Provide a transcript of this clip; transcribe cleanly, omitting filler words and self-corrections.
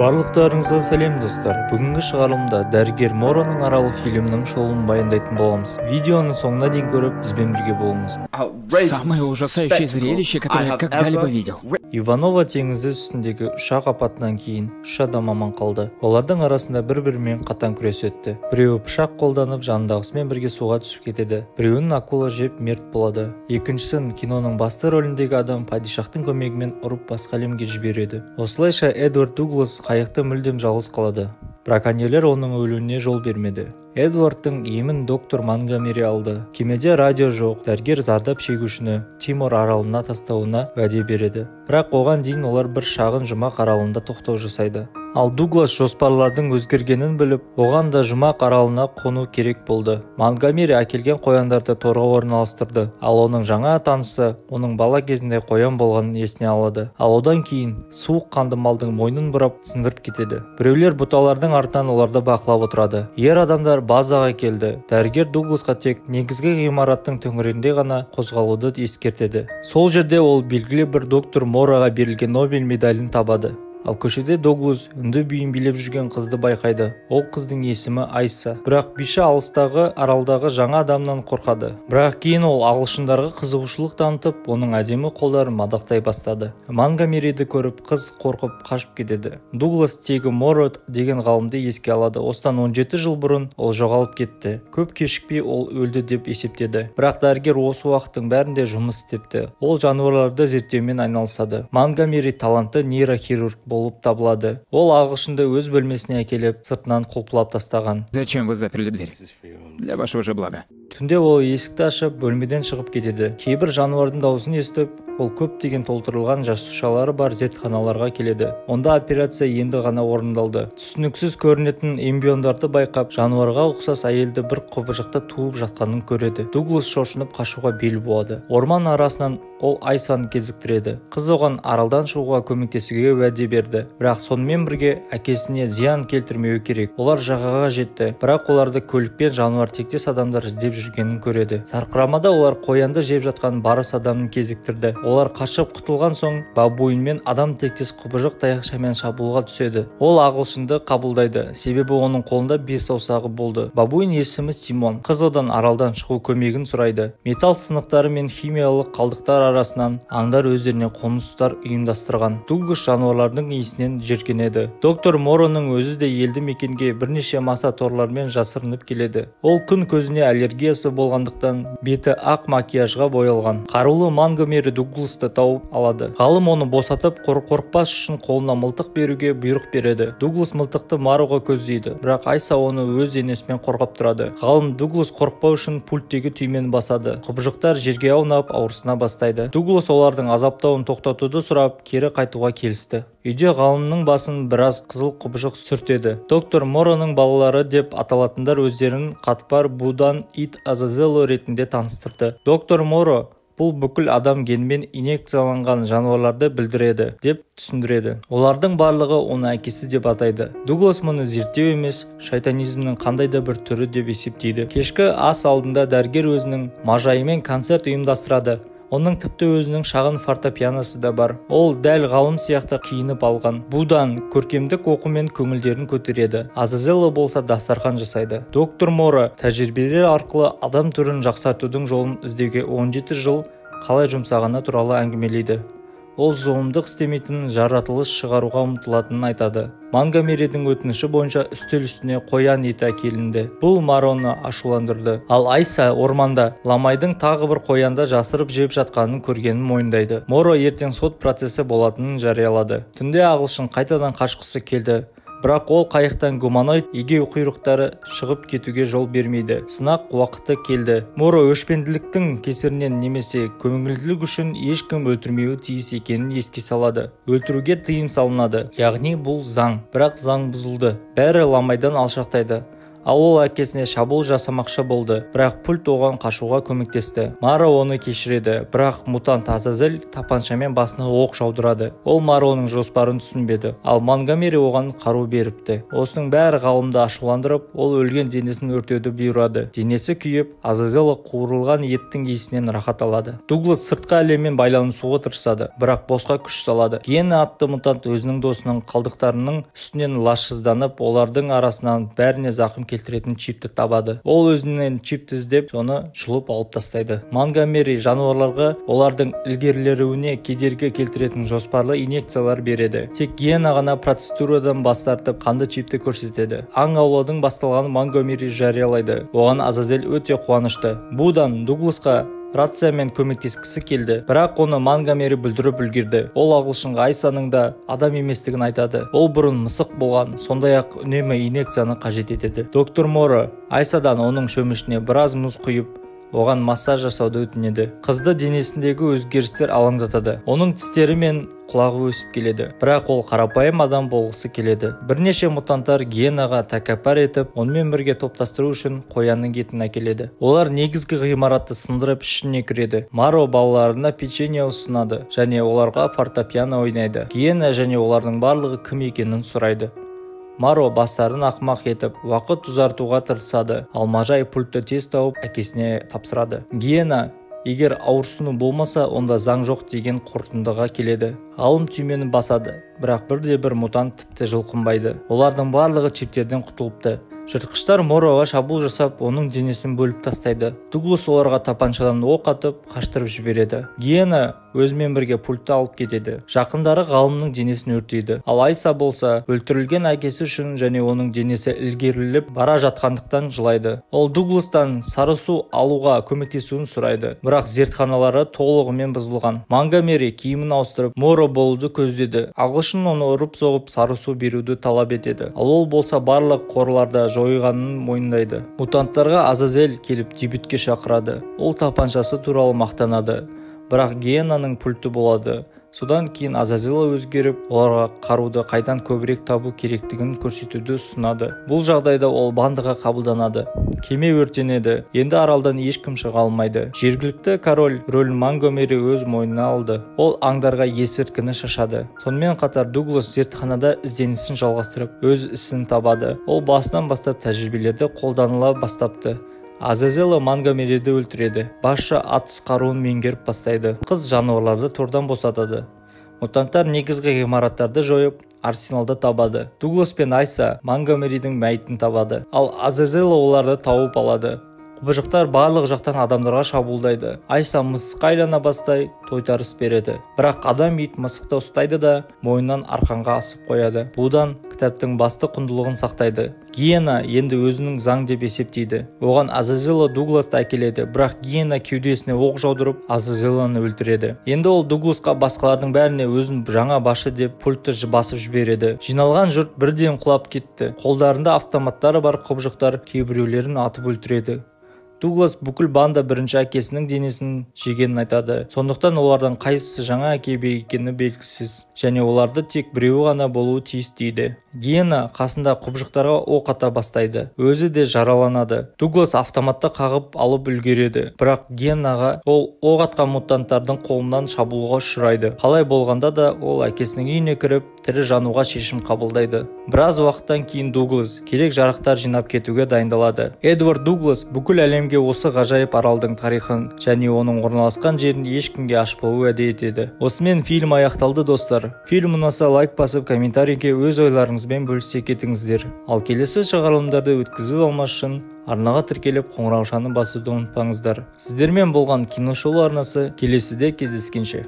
Барлықтарыңызға сәлем, достар! Бүгінгі шығарылымда «Дәрігер Мороның аралы» фильмінің шолуын баяндайтын боламыз. Видеоны соңына дейін көріп, бізбен бірге болыңыз. Самое ужасающее зрелище, которое я когда-либо видел. Иванова теңізі үстіндегі ұшақ апатынан кейін үш адам аман қалды. Олардың арасында бір-бірімен қатаң күрес өтті. Біреуі пышақ қолданып, жанындағысымен бірге суға түсіп кетеді. Біреуін акула жеп, мерт болады. Екіншісін киноның басты рөліндегі адам падишахтың көмегімен ұрып, басқа әлемге жібереді. Осылайша Эдвард Дуглас қайықта мүлдем жалғыз қалады. Браконьерлер оның өлуіне жол бермеді. Эдвардтың емін доктор Монгомери алды. Кемеде радио жоқ. Дәрігер зардап шегушіні Тимор аралына тастауына уәде береді. Бірақ оған дейін олар бір шағын жұмақ аралында тоқтау жасайды. Ал Дуглас жоспарлардың өзгергенін біліп, оған да жұмақ аралына қону керек болды. Монгомери әкелген қояндарды торға орналастырды. Ал оның жаңа танысы оның бала кезінде қоян болғанын есіне алады. Ал одан кейін суық қанды малдың мойнын бұрап, сындырып кетеді. Біреулер бұталардың артынан оларды бақылап отырады. Ер адамдар базаға келді. Дәрігер Дугласқа тек негізгі ғимараттың төңірегінде ғана қозғалуды ескертеді. Сол жерде ол белгілі бір доктор Мораға берілген Нобель медалін табады. Ал көшеде Дуглас үнді биін билеп жүрген қызды байқайды. Ол қыздың есімі Айса. Бірақ биші алыстағы аралдағы жаңа адамнан қорқады. Бірақ кейін ол ағылшындарға қызығушылық танытып, оның әдемі қолдарын мадақтай бастады. Монгомериді көріп, қыз қорқып қашып кетеді. Дуглас тегі Моро деген ғалымды еске алады. Осыдан 17 жыл бұрын ол жоғалып кетті. Көп кешікпей ол өлді деп есептеді. Бірақ дәрігер осы уақыттың бәрінде жұмыс істепті. Ол жануарларды зерттеумен айналысады. Монгомери талантты нейрохирург болып табылады. Ол ағылшынды өз бөлмесіне әкеліп, сыртынан құлпылап тастаған. Зачем вы заперли дверь? Для вашего же блага. Түнде ол есікті ашып, бөлмеден шығып кетеді. Кейбір жануардың дауысын естіп, ол көптеген толтырылған жасушалары бар зертханаларға келеді. Онда операция енді ғана орындалды. Түсініксіз көрінетін эмбриондарды байқап, жануарға ұқсас әйелді бір құбыжықты туып жатқанын көреді. Дуглас шошынып, қашуға бел буады. Орман арасынан ол Айсаны кезіктіреді. Қыз оған аралдан шығуға көмектесуге уәде берді. Бірақ сонымен бірге әкесіне зиян келтірмеуі керек. Олар жағаға жетті, бірақ оларды көлікпен жануар тектес адамдар іздеп жүргенін көреді. Сарқырамада олар қоянды жеп жатқан барыс адамын кезіктірді. Олар қашып құтылған соң, бабуинмен адам тектес құбыжық таяқшамен шабуылға түседі. Ол ағылшынды қабылдайды, себебі оның қолында бес саусағы болды. Бабуин есімі Симон. Қыз одан аралдан шығу көмегін сұрайды. Металл сынықтары мен химиялық қалдықтар арасынан аңдар өздеріне қоныстар ұйымдастырған. Дуглас жануарлардың иісінен жеркенеді. Доктор Мороның өзі де елді мекенге бірнеше маса торлармен жасырынып келеді. Ол күн көзіне аллергиясы болғандықтан, беті ақ макияжға боялған. Қарулы Монгомери Дугласты тауып алады. Ғалым оны босатып, қорықпас үшін қолына мылтық беруге бұйрық береді. Дуглас мылтықты Мароға көздейді, бірақ Айса оны өз денесімен қорғап тұрады. Ғалым Дуглас қорықпау үшін пульттегі түймені басады. Құбыжықтар жерге аунап, ауырсына бастайды. Дуглас олардың азаптауын тоқтатуды сұрап, кері қайтуға келісті. Үйде ғалымның басын біраз қызыл құбыжық сүртеді. Доктор Мороның балалары деп аталатындар өздерін Қатпар, Будан, Ит Азазелло ретінде таныстырды. Доктор Моро бұл бүкіл адам генімен инъекцияланған жануарларды білдіреді деп түсіндіреді. Олардың барлығы оны әкесі деп атайды. Дуглас мұны зерттеу емес, шайтанизмнің қандай да бір түрі деп есептейді. Кешкі ас алдында дәрігер өзінің мажайымен концерт ұйымдастырады. Оның тіпті өзінің шағын фортепианосы да бар. Ол дәл ғалым сияқты киініп алған. Будан көркемдік оқумен көңілдерін көтереді. Азазелло болса дастархан жасайды. Доктор Моро тәжірибелер арқылы адам түрін жақсартудың жолын іздеуге 17 жыл қалай жұмсағаны туралы әңгімелейді. Ол зұлымдық істемейтінін, жаратылыс шығаруға ұмтылатынын айтады. Монгомеридің өтініші бойынша үстел үстіне қоян еті әкелінді. Бұл Мароны ашуландырды. Ал Айса орманда Ламайдың тағы бір қоянды жасырып жеп жатқанын көргенін мойындайды. Моро ертең сот процесі болатынын жариялады. Түнде ағылшын қайтадан қашқысы келді. Бірақ ол қайықтан гуманоид егеу құйрықтары шығып кетуге жол бермейді. Сынақ уақыты келді. Моро өшпенділіктің кесірінен немесе көңілділік үшін ешкім өлтірмеуі тиіс екенін еске салады. Өлтіруге тыйым салынады. Яғни бұл заң. Бірақ заң бұзылды. Бәрі Ламайдан алшақтайды. Ал ол әкесіне шабуыл жасамақшы болды, бірақ пульт оған қашуға көмектесті. Маро оны кешіреді, бірақ мутант Азазель тапаншамен басына оқ жаудырады. Ол Мароның жоспарын түсінбеді, ал Монгомери оған қару беріпті. Осының бәрі ғалымды ашуландырып, ол өлген денесін өртеуді бұйырады. Денесі күйіп, Азазелла қуырылған еттің иісінен рахат алады. Дуглас сыртқы әлеммен байланысуға тырысады, бірақ босқа күш салады. Гена атты мутант өзінің досының қалдықтарының үстінен лашсызданып, олардың арасынан бәріне зақым келтіретін чипті табады. Ол өзінен чипті іздеп, соны жұлып алып тастайды. Монгомери жануарларға олардың ілгерілеуіне кедергі келтіретін жоспарлы инъекциялар береді. Тек Гена ғана процедурадан бас тартып, қанды чипті көрсетеді. Аң аулаудың басталғанын Монгомери жариялайды. Оған Азазель өте қуанышты. Будан Дугласқа рациямен көмектескісі келді, бірақ оны Монгомери бүлдіріп үлгерді. Ол ағылшынға Айсаның да адам еместігін айтады. Ол бұрын мысық болған, сондай-ақ үнемі инъекцияны қажет етеді. Доктор Моро Айсадан оның шөмішіне біраз мұз құйып, оған массаж жасауды өтінеді. Қызды денесіндегі өзгерістер алаңдатады. Оның тістері мен құлағы өсіп келеді, бірақ ол қарапайым адам болғысы келеді. Бірнеше мутанттар Генаға тәкаппар етіп, онымен бірге топтастыру үшін қоянның етін әкеледі. Олар негізгі ғимаратты сындырып ішіне кіреді. Маро балаларына печенье ұсынады және оларға фортепиано ойнайды. Гена және олардың барлығы кім екенін сұрайды. Маро бастарын ақмақ етіп, уақыт ұзартуға тырысады, ал Мажай пультті тез тауып, әкесіне тапсырады. Гена, егер ауырсыну болмаса, онда заң жоқ деген қорытындыға келеді. Ғалым түймені басады, бірақ бірде-бір мутант тіпті жұлқынбайды. Олардың барлығы чиптерден құтылыпты. Жыртқыштар Мороға шабуыл жасап, оның денесін бөліп тастайды. Дуглас оларға тапаншадан оқ атып, қаштырып жібереді. Гена өзімен бірге пультті алып кетеді. Жақындары ғалымның денесін өртейді. Ал Айса болса, өлтірілген әкесі үшін және оның денесі ілгеріліп бара жатқандықтан жылайды. Ол Дугластан сары су алуға көмектесуін сұрайды, бірақ зертханалары толығымен бұзылған. Монгомери киімін ауыстырып, Моро болуды көздеді. Ағылшын оны ұрып соғып, сары су беруді талап етеді. Ал ол болса барлық қорларда жойғанын мойындайды. Мутанттарға Азазель келіп дебютке шақырады. Ол тапаншасы туралы мақтанады, бірақ Генаның пульті болады. Содан кейін Азазелла өзгеріп, оларға қаруды қайдан көбірек табу керектігін көрсетуді ұсынады. Бұл жағдайда ол бандаға қабылданады. Кеме өртенеді. Енді аралдан ешкім шыға алмайды. Жергілікті король рөлін Монгомери өз мойнына алды. Ол аңдарға есірткіні шашады. Сонымен қатар Дуглас зертханада ізденісін жалғастырып, өз ісін табады. Ол басынан бастап тәжірибелерді қолданыла бастапты. Азазелла Монгомериді өлтіреді. Басшы атыс қаруын меңгеріп бастайды. Қыз жануарларды тордан босатады. Мутанттар негізгі ғимараттарды жойып, арсеналды табады. Дуглас пен Айса Монгомеридің мәйітін табады. Ал Азазелла оларды тауып алады. Құбыжықтар барлық жақтан адамдарға шабуылдайды. Айса мысыққа айлана бастай, тойтарыс береді. Бірақ адам ит мысықты ұстайды да, мойнынан арқанға асып қояды. Будан кітаптың басты құндылығын сақтайды. Гиена енді өзінің заң деп есептейді. Оған Азазелла Дугласты әкеледі, бірақ Гиена кеудесіне оқ жаудырып, Азазелланы өлтіреді. Енді ол Дугласқа басқалардың бәріне өзін жаңа басшы деп пультті басып жібереді. Жиналған жұрт бірден құлап кетті. Қолдарында автоматтары бар құбыжықтар кейбіреулерін атып өлтіреді. Дуглас бүкіл банда бірінші әкесінің денесін жегенін айтады. Сондықтан олардан қайсысы жаңа әке екені белгісіз, және оларды тек біреуі ғана болуы тиіс дейді. Гиена қасында құбыжықтарға оқ ата бастайды. Өзі де жараланады. Дуглас автоматты қағып алып үлгереді. Бірақ Гиенаға ол оқ атқан мутанттардың қолынан шабуылға ұшырайды. Қалай болғанда да ол әкесінің үйіне кіріп, тірі жануға шешім қабылдайды. Біраз уақыттан кейін Дуглас керек жарақтар жинап кетуге дайындалады. Эдвард Дуглас бүкіл әлемге осы ғажайып аралдың тарихын және оның орналасқан жерін ешкімге ашпауы уәде етеді. Осымен фильм аяқталды, достар. Фильм ұнаса лайк басып, комментарийге өз ойларыңызбен бөлісе кетіңіздер. Ал келесі шығарылымдарды өткізіп алмас үшін арнаға тіркеліп, қоңыраушаны басуды ұмытпаңыздар. Сіздермен болған Киношоу арнасы, келесіде кездескенше.